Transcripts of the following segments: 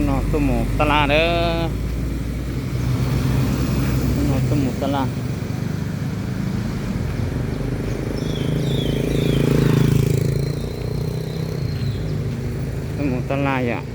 No tuaj mus tab laj a. No tuaj mus tab laj. Tuaj mus tab laj yom.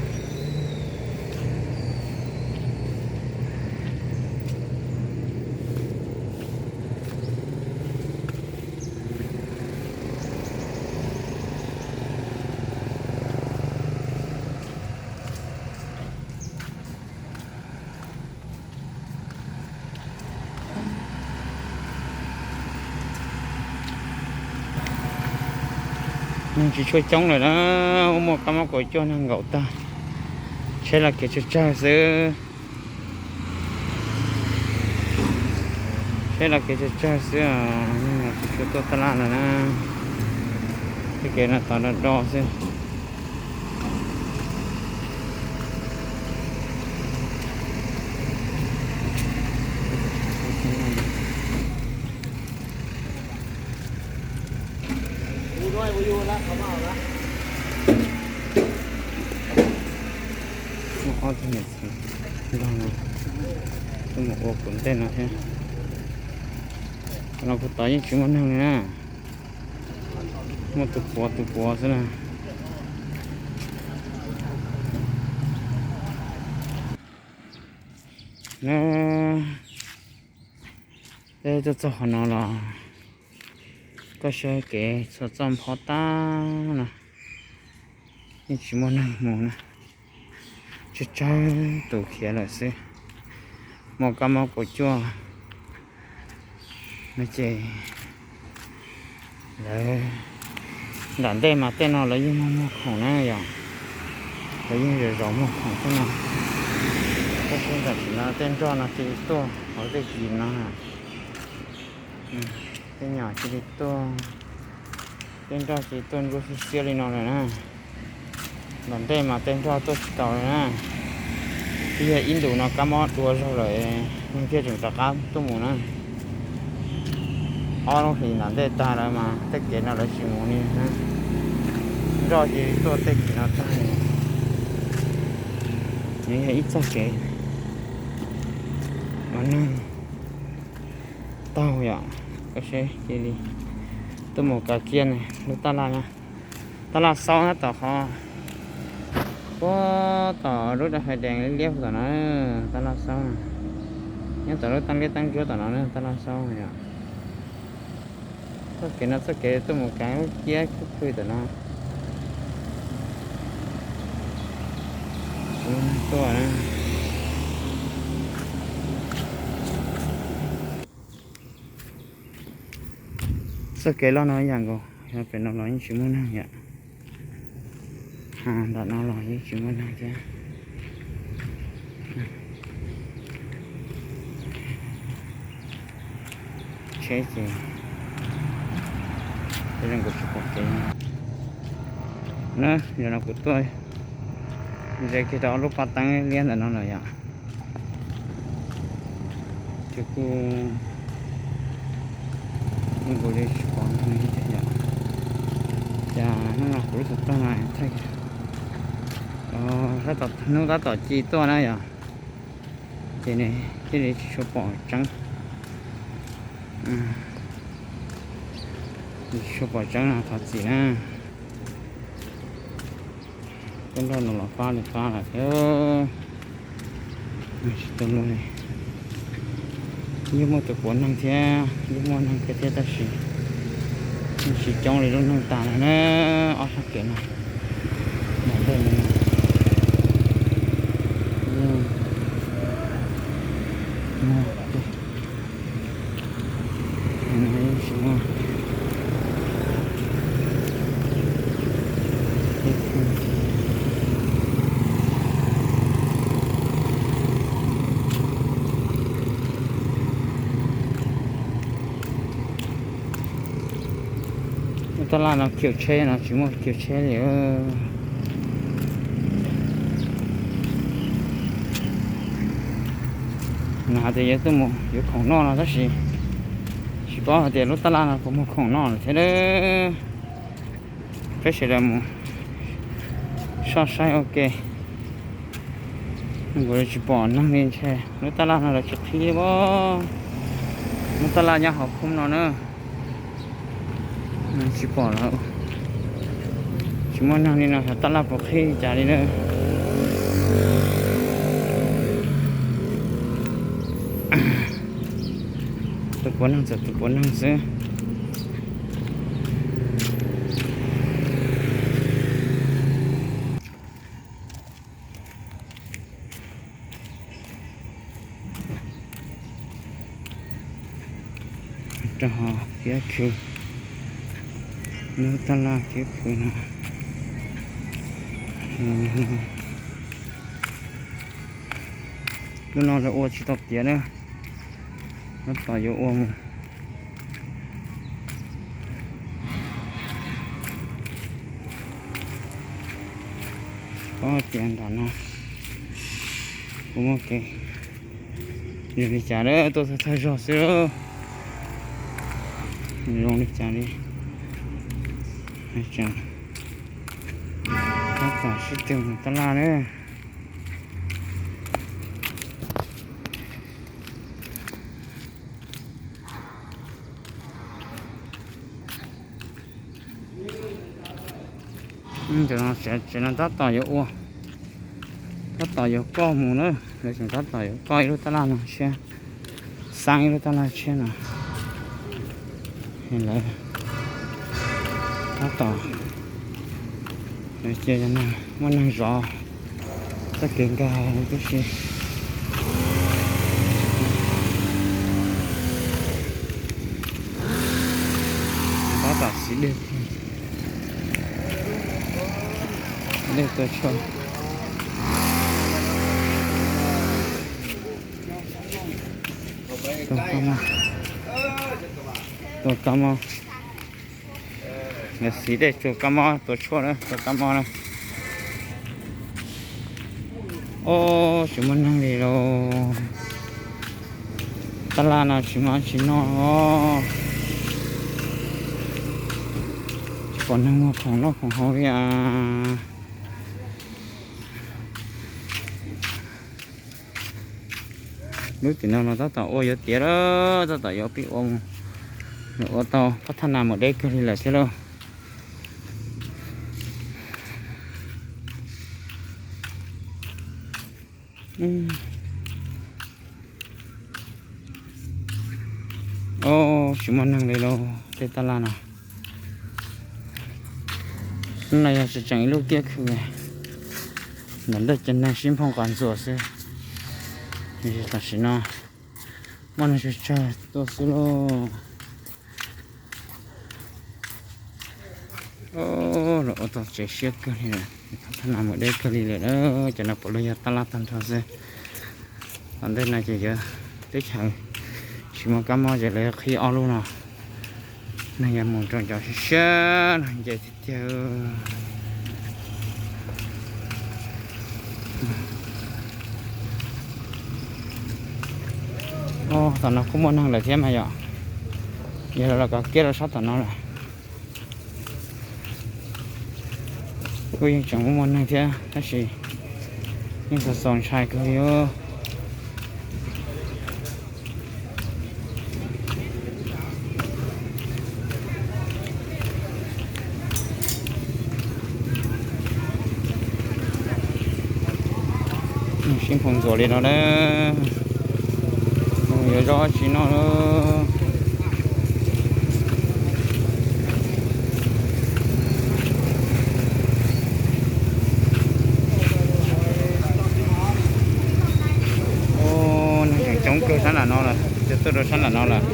Neeg tsis tshua coob lawm na, muaj kab mob kaum cuaj neeg nkaum tag. Tsheb los kev tsawg tsawg xwb. Tsheb los kev tsawg tsawg xwb, neeg los tsis tshua tuaj tab laj lawm na. Tej kev no tod do do xwb. Muaj ob tug niam txiv tuaj mus ua kuv ntej no thiab. Los kuv tod yeej tsis muaj neeg li na, muaj tus puav tus puav xwb na. Na, peb tuaj txog qhov no los koj saib kev txhua txoj npho tag no yeej tsis muaj neeg mus na, tsawg tsawg tus khiav lawm xwb. Muaj kab mob kaum cuaj no ces lawv, nram ntej mas tej no lawv yeej muaj muag khoom na yom, lawv yeej zom zaws muag khoom tej no. Tab sis tam sim no tej nroj no cia li tuaj hauv tej kis no, tej nyom cia li tuaj, tej nroj cia li tuaj ntsuab xiab xiab li no lawm na. Nram ntej mas tej nroj tuaj tsis tau li na. Twb yog ib ntus no kab mob dua zaug lawm, neeg thiaj tseem rov qab tuaj mus na. Ob lub hlis nram ntej tag lawm mas tej kev no lawv tsis mus li na. Nroj cia li tuaj tej kev no tag li. Nws yog ib txoj kev uas neeg taug yom, koj saib cia li tuaj mus kav kiag lub taj laj na. Taj laj Xaub na, tom qhov puag tom lub rau hais dees liab liab tom no, taj laj Xaub na. Nyob tom lub teeb liab teeb ntsuab tom no na, taj laj Xaub na yom. Txoj kev no txoj kev tuaj mus kav lub ciab khwb khwb tom no. Tuaj na. Txoj kev loj no ib yam nkaus, yog pem no los yeej tsis muaj neeg yom. Nram no los yeej tsis muaj neeg thiab. Tsheb ces zoo nkaus tsis pom kev na. Yog no kuv tuaj ze kiag rau lub pas teeb liab ntawm no lawm yom. Ces kuj zoo nkaus li tsis pom neeg thiab yom. Cas hnub no kuv lub xov tooj no thaij, hnub tab tom ci tuaj na yom, ces nws thiaj li tsis tshua pom tseeb. Tsis tshua pom tseeb no thov txim na. Tej nroj no los fab li fab lawm thiab. Tsis tau luag li. Yeej muaj tus puav neeg thiab, yeej muaj neeg kawg thiab tab sis yeej tsis coob li lub neej tas lawm na. Ob sab kev no, nram ntej no, Lub taj laj no khiv tsheb no tsis muaj khiv tsheb li. Nws hais tias yuav tuaj mus yuav khoom noj no tab sis tsis paub hais tias lub taj laj no puas muag khoom noj lawm thiab. Peb sawv daws mus soj saib ua ke. Kuv tsis pom neeg li ntshe lub tab laj no lawv tsis qhib os. Lub tab laj nyob hauv khoob no na. Tsis pom lawm. Tsis muaj neeg li no xyov tab laj puas qhib li cas li na. Tus puav neeg txawm tus puav neeg xwb. Rau hauv kiab khw, lub tab laj kiab khw no. Lub no lawv ua tsis tau tiav na, tab tom yuav ua mus. Tsis paub tias nram no puas muaj kev zoo li cas, tuaj thawj thawj zaug xwb, zoo li cas li. Tab tom sib tw mus tab laj na. Tsev no tab tom yuav ua, tab tom yuav coj mus na, lawv tseem tab tom yuav coj ib lub tab laj no tshiab, xab ib lub tab laj tshiab no. Lawv tab tom, lawv cia muaj neeg zov txoj kev nkag tib si. Tab tom siv dej, dej tua tshuaj. Tua kab mob, tua kab mob. Lawv siv dej tsuag kab mob tua tshuaj na, tua kab mob na. Ob, tsis muaj neeg li lauj. Tab laj no tsis muaj tsis noj os. Tsis pom neeg muag khoom noj khoom haus li as. Lub tim no los tab tom ua yuav tiav lawm, tab tom yuav pib ua mus, yuav ua tau phab thaj nas mus deb kawg li lawm thiab lauj. Ob, tsis muaj neeg li lauj tej tab laj no. Lub no yog tseem tseem ib lub kiab khw, ntawm ntej ces neeg sib nphoo qas ntxuas xwb. Tam sim no muaj neeg tsawg tsawg tuaj xwb lauj. Los ua tau tsev siab kawg li lawm, phab thaj nas mus deb kawg li lawm. Cov no puav leej yog tab laj tag nrho xwb. Tom ntej no ces yuav teb chaws tsis muaj kab mob ces lawv yuav qhib ob lub no. Neeg yuav mus rau cov siab siab no nce tiag tiag. Tom no kuj muaj neeg lawm thiab mas yom. Yog lawv los kov kiab rau sab tom no lawm. Kuj yeej tseem muaj muaj neeg thiab tab sis yeej txaus txaus ntshai kawg li. Sib nphoo ntxuas li no na, yuav zov tsis noj lawm. Neeg tseem coob kawg sab nram no lawm, ces tuaj rau sab nram no lawm.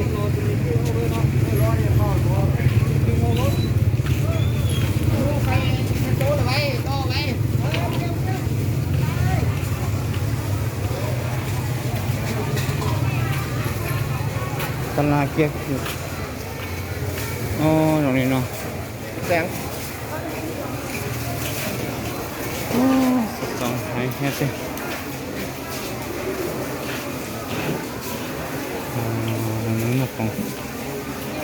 Tab laj kiab khw zoo li no. Txaus ntshai thiab tiag.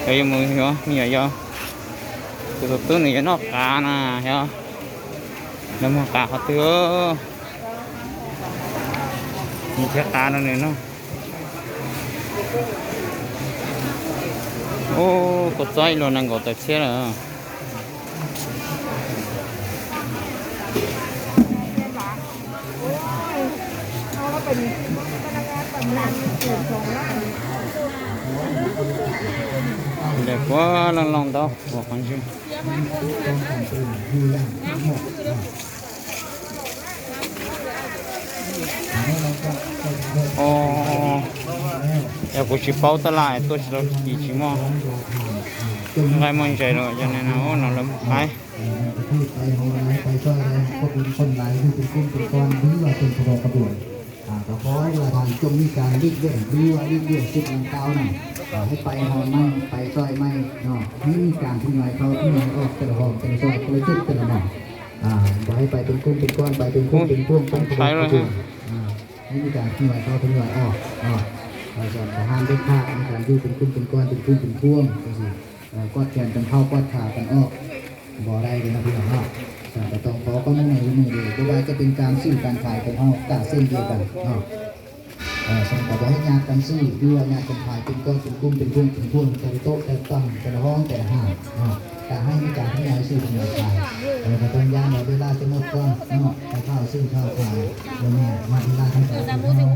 Cov yuav mus yog me nyuam yog tus tus tub nws yuav noj qav na yog. Lawv muag qav qhov twg? Nws thiab qab no nws no. Ub, kua txob ib lub nees nkaum tawm txhiab lawm. Ntawm kuv leej loo ntau ua qhov ntswg. Yog kuv tsis paub taj laj tuaj tsis tau, tsis muaj nqaij muaj ntses los yog no lawv muag qaib. ไปซอยอะไรก็เป็นคนหลายที่เป็นกลุ่มเป็นก้อนหรือว่าเป็นขบวนขบวน อ่า ก็ขอให้ว่าท่านจงมีการหลีกเลี่ยงหรือว่าหลีกเลี่ยงจุดดังกล่าวนั้น อ่า ให้ไปหอไม่ไปซอยไม่เนาะ ให้มีการทยอยเข้าทยอยออกแต่ละห้องแต่ละซอยแต่ละจุดแต่ละหม่อง อ่า บ่ให้ไปเป็นกลุ่มเป็นก้อนไปเป็นกลุ่มเป็นพวงเป็นขบวนขบวน อ่า ให้มีการทยอยเข้าทยอยออกเนาะ เราจะห้ามเด็ดขาดในการอยู่เป็นกลุ่มเป็นก้อนเป็นกลุ่มเป็นพวงจังซี้ กวาดแขนกันเข้ากวาดขากันออก บ่ได้เลยนะพี่น้องเนาะ แต่ต้องขอความร่วมมือเลย ไม่ว่าจะเป็นการซื้อการขายของเฮาก็เช่นเดียวกันเนาะ เอ่อ สำหรับว่าให้ญาติกันซื้อหรือว่าญาติกันขายเป็นก้อนเป็นกลุ่มเป็นพวงเป็นพวงแต่ละโต๊ะแต่ละตั้งแต่ละห้องแต่ละห้างเนาะ ก็ให้มีการทยอยซื้อทยอยขาย เอ่อ แต่ตอนย้ำว่าเวลาจะหมดก่อนเนาะ แต่ข้าวซื้อข้าวขายวันนี้มาเวลาทำการของเฮา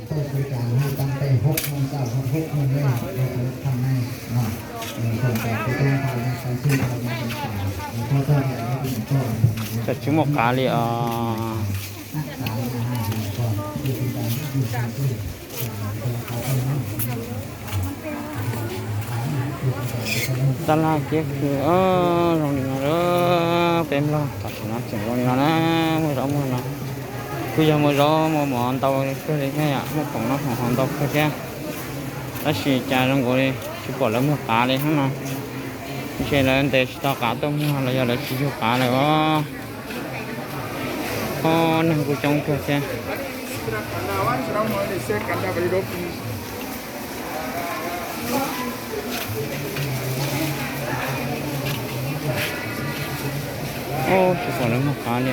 เปิดบริการให้ตั้งแต่หกโมงเช้าฮอดหกโมงแลงในทางในเนาะ Tsis muaj qav li os. Taj laj kiab khw zoo li no, peb Nplog tam sim no tseem zoo li no na, muaj zaub muaj no. Kuj yog muaj zaub muaj mov ntau kawg li thiab, muaj khoom noj khoom haus ntau kawg thiab. Tab sis cas zoo nkaus li tsis pom lawv muag qav li hnub no. Ntshe lawv ntes tsis tau qav tuaj muag los yog lawv tsis yug qav lawm os. Ob, neeg kuj coob kawg thiab. Ob, tsis pom lawv muag qav li.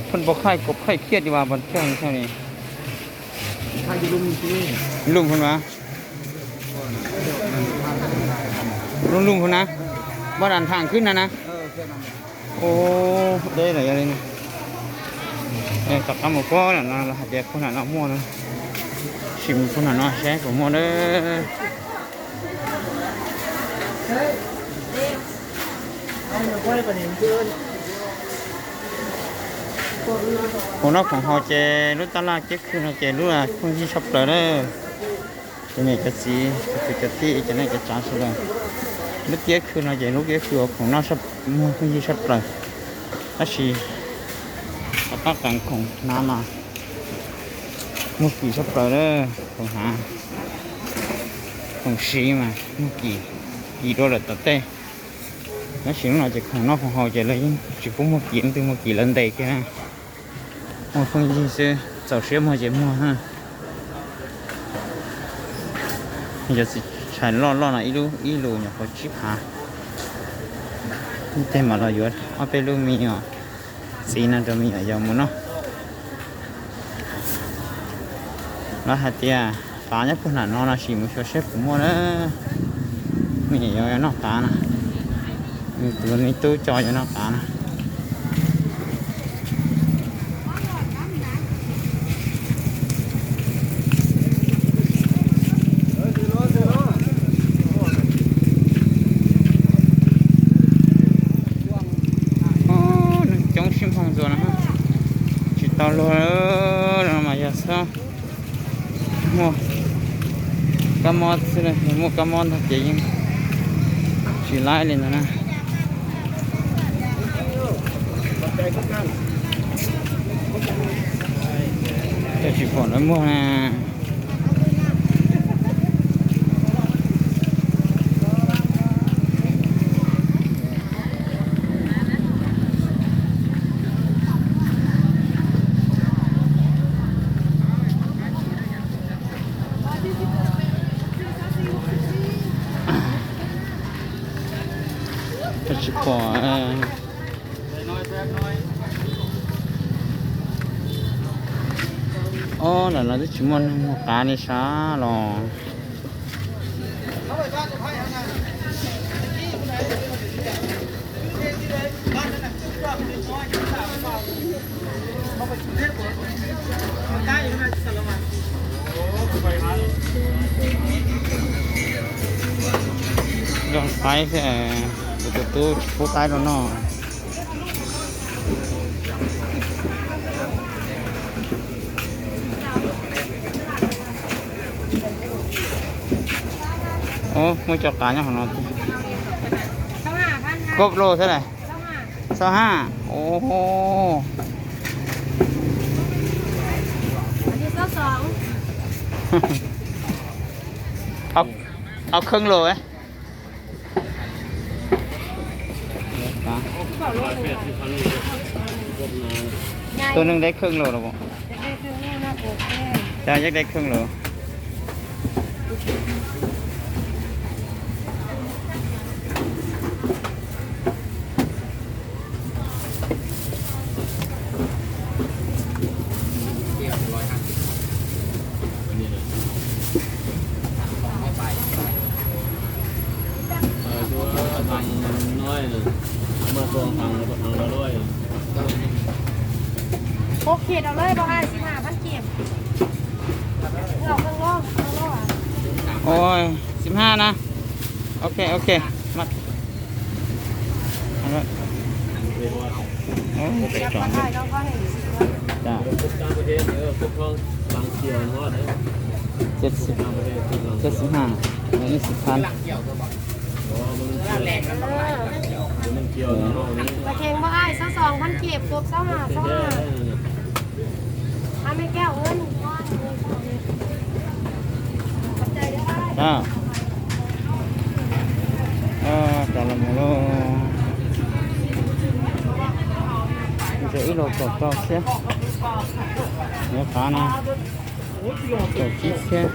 Pheej pom khaij kom khaij khiaj li vas pom thiaj thiaj li. Lum pheej mas. Lum lum pheej na. Npaj dam tham khwb na na. Ub, deb lawm yog li no. Tom qab mus puag nram no los hais tias puag nram no muaj na. Sim mus puag nram no saib puas muaj na. Khoom noj khoom haus ces lub taj laj kiab khw no ces lub pheej yig tshaj plaws na. Cov niam cov txiv, cov kwv cov tij, cov neej cov tsav sawv daws, lub kiab khw no ces lub kiab khw uas khoom noj muag pheej yig tshaj plaws. Tab sis tom qab qees khoom hnav mas muag kim tshaj plaws na. Khoom hnav, khoom siv mas muag kim, kim dua lawm tom tej. Tab sis lub no ces khoom noj khoom haus ces lawv yeej tsis pub muag kim, leej twg muag kim lawv ntes kiag na. Muag pheej yig xwb, txaus siab muag ces muag na. Yog txiv tshais loj loj no ib lub ib lus nyuam qhuav tsib phav. Ib teg mam los yuav ob peb lub me nyuam txiv no rau me nyuam yaus mus noj. Lawv hais tias qav nyob puag nram no no sim mus xyuas seb puas muaj na. Me nyuam yaus noj qav na. Nws tus me tub coj yuav noj qav na. Neeg coob sib nphoo ntxuas no, tsis tau luag no mas yog txhob muaj kab mob xwb, muaj kab mob ntag ces yeej tsis laib li ntag na. Cov tsis pom lawv muag na. Ob, ntawm no twb tsis muaj neeg muag qav li sav los. Nrog qaib thiab, kuv tus tub tsis pub qaib rau noj. Muaj cov qav nyob hauv no. Koj lus xwb las? Xauj haj. Au kheej lus. Tus neeg deb kheej lus los? Cas yeej deb kheej lus. Pub khiav rau lawm, pub ai sib ham phab ciam. Ôi, sib ham na. Ok, ok. Mas Ôi, tao chọn luôn. Dạ. Chết xỉu. Chết xỉu hả? Nó như xỉu than. แพงบ่อ้าย ซาวสองพันกีบ ครบซาวห้า ซาวห้า อ่ะ แม่แก้ว เงิน ขอบใจเด้ออ้าย Dạ. Ờ, trả lời một lô. Giờ ít đồ cỏ to xếp. Nhớ phá nè. Cỏ chít xếp.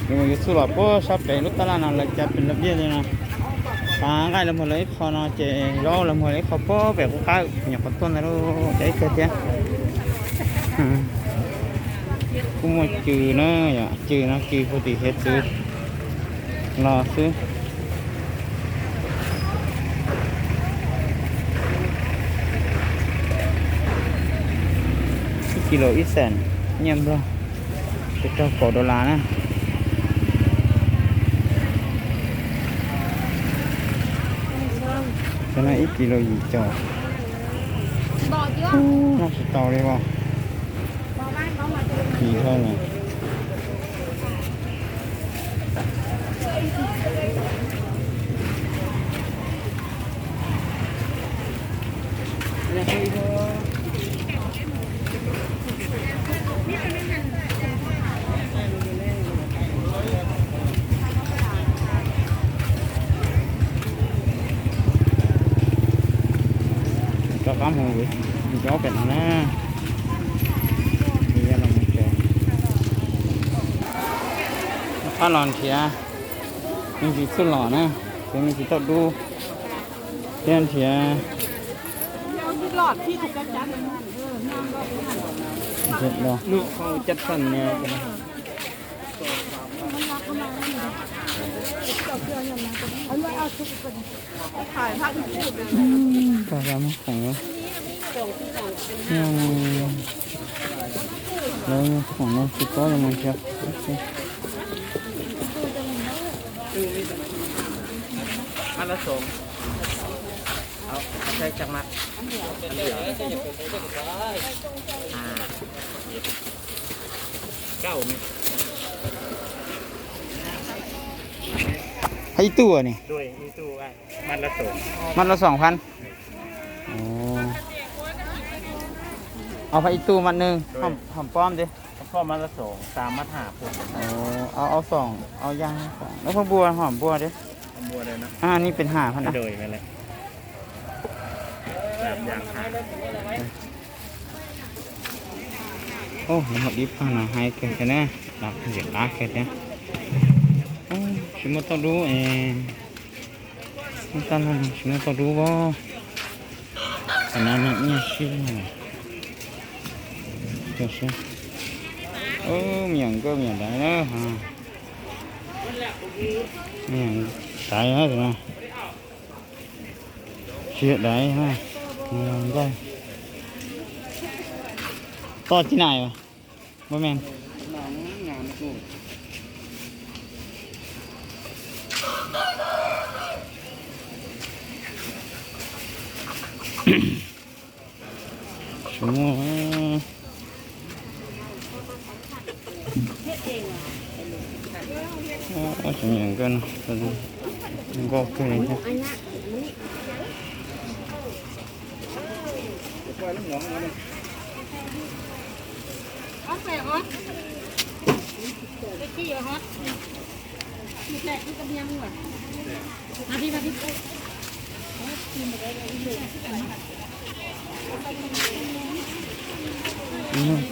Yuav txuj los puag sab pem lub tab laj no lawv cov pem lawv diaj li no. Pab nqaij los muag lawv ib qho no ces zaub los muag lawv ib qho puag pem qub qab nyuam qhuav tuaj ntawd lub cov ib kawg thiab. Kuj muaj cws na, yom, cws no cws puag tim hiav txwv los xwb. Ib kis los ib xees nyiaj Nplog, pes rau kaum dollar na. Cov no ib kis los yim caum. Noj tsis tau li os. Yim dhau lawm. Rov qab mus, mus cov pem no na. Rov qab los nrhiav me ntsis txuj lom na, nrhiav me ntsis tauj dub thiab nrhiav. Tag ra muag khoom, lawv muag khoom no tsis paub li mas yog. Hab ib tug ni. Mab lab xoom fab. Au, fab ib tug mab nwg, hom pob ntawd. Au, au xoom, au yaj, lub pab npua hom npua thiab. Ni pes ham fab na. Lawv muag dib pag no hais kawg thiab na, dab tsi qab kawg thiab. Tsis muaj tauj dub es, tsis muaj tauj dub os. Qhov no nyiaj sib. Ub, me nyuam nkauj me nyuam daiv na. Me nyuam daiv na. Tsis yog daiv na. Nkauj. Toj tib nais, npaj me. Tsis muaj. Ub, tsis muaj nkauj no, nkauj kawg li thiab.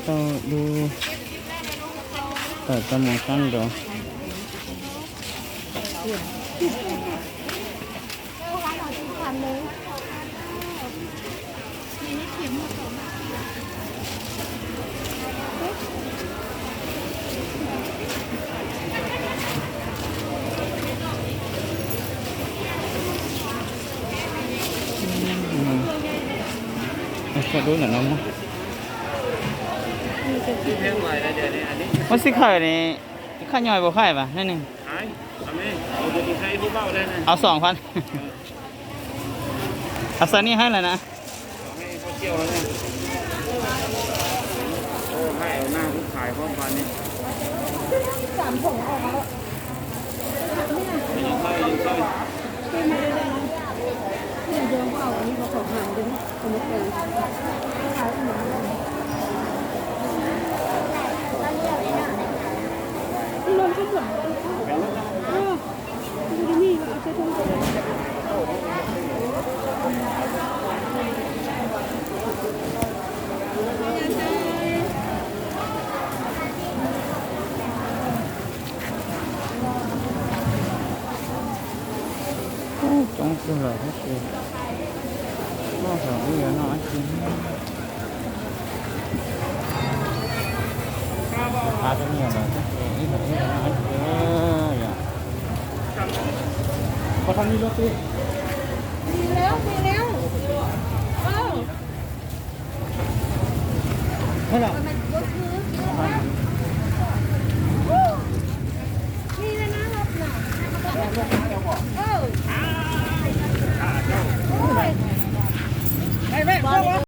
Tau dub, tawm tau mus sab nraud. Sab dub ntawm no muaj. Muaj xib khawm ne, khaj nyo puas khaj mas nej ne? Au xoom phab. Au xav nej haib lawm na. Coob kawg lawm tab sis noj thaum ib yuav noj dab tsi. Qab tau me nyuam lawm tab sis ib thaum ib yuav noj dab tsi yom.